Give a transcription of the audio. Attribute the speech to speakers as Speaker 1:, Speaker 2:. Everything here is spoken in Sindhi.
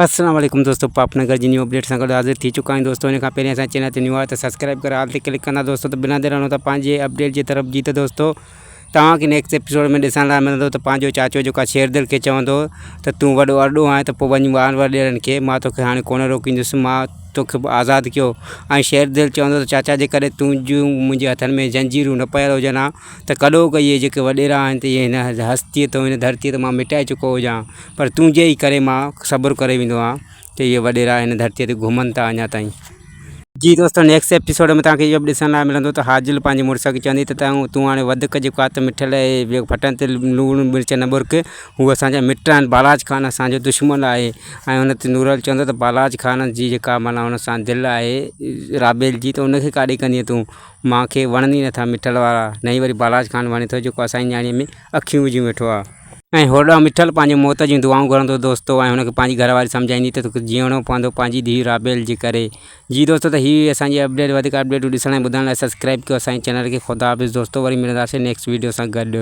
Speaker 1: السلام عليڪم دوستو پاپ نگر جي نيو اپڊيٽ سان گڏ حاضر ٿي چڪا آهيون دوستو ان کان پهرين اسان چينل تي نيو آهي ته سبسڪرائب ڪري آل تي ڪلڪ ڪندا دوستو ته بنا دير هلون ٿا پنهنجي اپڊيٽ جي طرف جي ته دوستو توهان کي نيڪسٽ ايپيسوڊ ۾ ڏسڻ لاء ملندو ته پنهنجو چاچو جيڪو آهي شيردل کي چوندو ته تون وڏو ارڏو آهين ته پوء وڃ ٻار وڏيرن کي مان توکي هاڻي ڪونه روڪيندس مان توکي به آزاد ڪيو ۽ شيردل چوندو ته چاچا جيڪڏهن تنهنجون منهنجي هٿن ۾ زنجيرون نه پيل هجن ها ته ڪڏهوڪ اهي جيڪي وڏيرا آهن ته اهي هن هستيء تان هن ڌرتيء تان مان مٽائي چڪو هجان پر تنهنجي ئي ڪري مان صبر ڪري ويندو آهيان ته اهي وڏيرا هن ڌرتيء تي گهمن ٿا اڃا تائين. جي دوستو نيڪسٽ ايپيسوڊ ۾ توهان کي اهو به ڏسڻ لاء ملندو ته حاجل پنهنجي مڙس کي چوندي ته تون هاڻي وڌيڪ جيڪو آهي ته مٺل جي ڦٽن تي لوڻ مرچ نه ٻرڪ هو اسان جا مٽ آهن بالاچ خان اسان جو دشمن آهي ۽ ان تي نورل چوندو ته بالاچ خان جي جيڪا معنيٰ ان سان دل آهي رابيل جي ته ان کي ڪاڏي ڪندينء تون مان کي وڻن ئي نٿا مٺل وارا نه ئي وري بالاچ خان وڻي ٿو جيڪو اسان جي نياڻيء ۾ اکيون وجهي ويٺو آهي. ۽ هوڏانهن مٺل پنهنجي موت جون دعائون گهرندو دوستو ۽ هن کي پنهنجي گهر واري سمجهائيندي ته توکي جيئڻو پوندو پنهنجي ڌيء رابيل جي ڪري جي دوستو ته هي هئي اسان جي اپڊيٽ وڌيڪ اپڊيٽون ڏسڻ ۽ ٻڌڻ لاء سبسڪرائب ڪيو اسان جي چينل کي خدا حافظ دوستو وري ملنداسين نيڪسٽ ويڊيو سان گڏ.